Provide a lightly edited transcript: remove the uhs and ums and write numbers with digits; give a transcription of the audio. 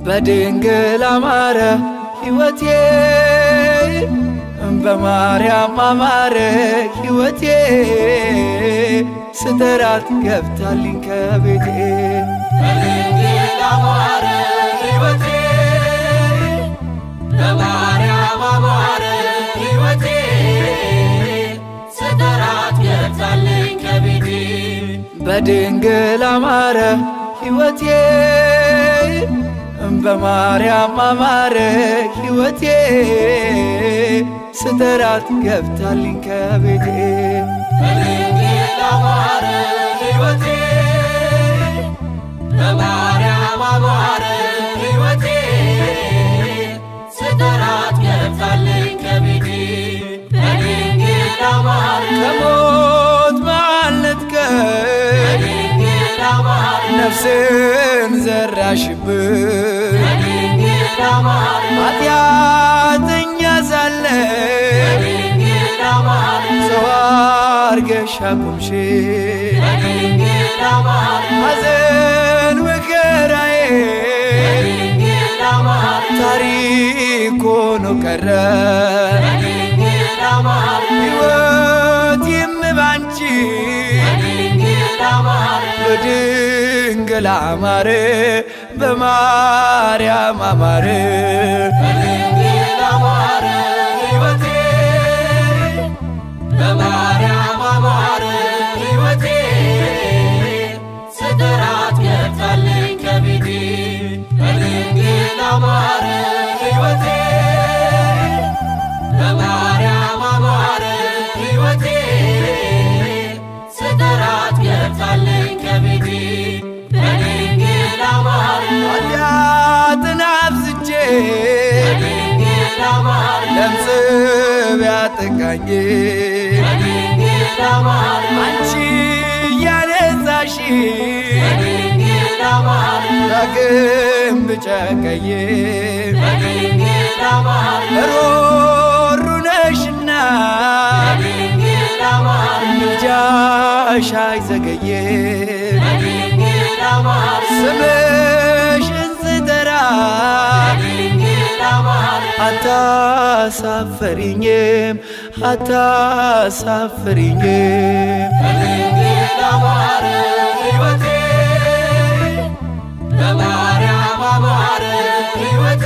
በድንግል አማረ ሕይወቴ፣ በማርያም አማረ ሕይወቴ፣ ስጠራት ገብታልኝ ከቤቴ። በድንግል አማረ ሕይወቴ፣ በማርያም አማረ ሕይወቴ፣ ስጠራት ገብታልኝ ከቤቴ። በድንግል አማረ ሕይወቴ፣ በማርያም አማረ ሕይወቴ፣ ስጠራት ገብታልኝ ከቤቴ። በድንግል አማረ ሕይወቴ፣ በማርያም አማረ ሕይወቴ፣ ስጠራት ገብታልኝ ከቤቴ። በድንግል አማረ ከሞት ማለትከኝ በድንግል አማረ ነፍስን ዘራሽብኝ በድንግል አማረ ኃጢአተኛ ሳለ በድንግል አማረ ሰው አርገሽ አቆምሽኝ። በድንግል አማረ ሐዘን መከራዬ በድንግል አማረ ታሪክ ሆኖ ቀረ። በድንግል አማረ ሕይወቴም ባንቺ በድንግል አማረ በድንግል አማረ፣ በማርያም አማረ። በድንግል አማረ ሕይወቴ፣ በማርያም አማረ ሕይወቴ፣ ስጠራት ገብታልኝ ከቤቴ። በድንግል አማረ ሕይወቴ፣ በማርያም አማረ ሕይወቴ፣ ስጠራት ገብታልኝ ከቤቴ። በድንግል አማረ ኃጢአትን አብዝቼ በድንግል አማረ ለምጽ ቢያጠቃኝ በድንግል አማረ አንቺ ያነጻሽ በድንግል አማረ ዳግም ብጨቀይ በድንግል አማረ ሩሩ ነሽና በድንግል አማረ ምልጃሽ አይዘገይም። በድንግል አማረ ስምሽን ስጠራ በድንግል አማረ አታሳፍሪኝም፣ አታሳፍሪኝም። በድንግል አማረ ሕይወቴ፣ በማርያም አማረ ሕይወቴ።